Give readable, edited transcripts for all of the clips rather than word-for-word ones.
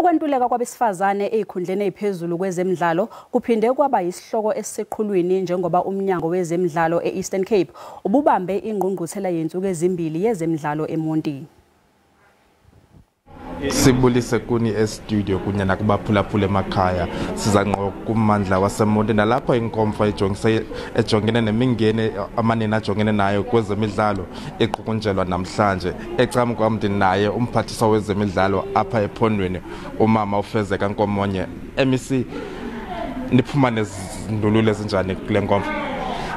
Ukwentuleka kwabesifazane ezikhundleni eziphezulu kwezemidlalo kuphinde kwaba yisihloko esiseqhulwini njengoba umnyango wezemidlalo e-Eastern Cape ububambe ingqungquthela yensuku ezimbili yezemidlalo eMonti. Sibulise kuni e-studio kunye nakubaphulaphula emakhaya. Siza ngqo kummandla waseMonti nalapho inkomfa ejongene nemingeni amanina ajongene nayo kwezemidlalo iqukunjelwa namhlanje. Ecam kwam ndinaye umphathiswa wezemidlalo apha ephondweni, umama uFezeka Nkomonye. MEC, niphuma nezindululo ezinjani kule nkomfa?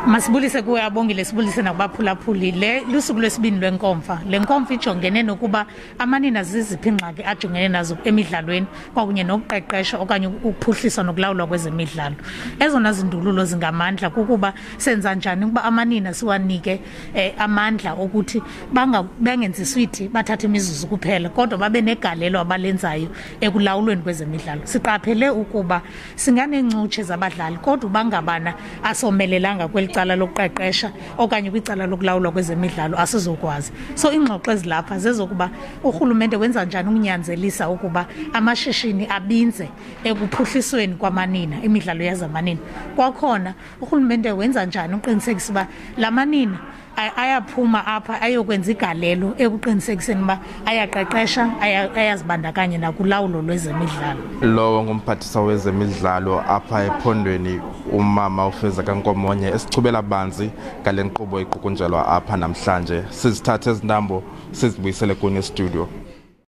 Masibulise kuwe Abongile, sibulise nakubaphulaphuli. Le lusuku lwesibini lwenkomfa. Le nkomfa ijongene nokuba amanina ziziphi iingxaki ajongene nazo emidlalweni kwakunye nokuqeqesha okanye ukuphuhlisa nokulawulwa kwezemidlalo. Ezona zindululo zingamandla kukuba senza njani ukuba amanina siwanike amandla okuthi bangenzi switi bathathe imizuzu kuphela, kodwa babe negalelo abalenzayo ekulawulweni kwezemidlalo. Siqaphele ukuba singaneencutshe zabadlali, kodwa bangabana asomelelanga kweli cala lokuqeqesha okanye kwicala lokulawulwa kwezemidlalo asizokwazi. So iingxoxo ezilapha zezokuba urhulumente wenza njani ukunyanzelisa ukuba amashishini abinze ekuphuhlisweni kwamanina, imidlalo yazamanina. Kwakhona urhulumente wenza njani uqinisekisa uba la manina ayaphuma apha ayokwenza igalelo ekuqinisekiseni uba ayaqeqesha, ayazibandakanya nakulawulo lwezemidlalo. Lowo ngumphathiswa wezemidlalo apha ephondweni, umama uFezeka Nkomonye, esichubela banzi ngale nkqubo iqukunjelwa apha namhlanje. Sizithathe ezintambo sizibuyisele kuni e-studio.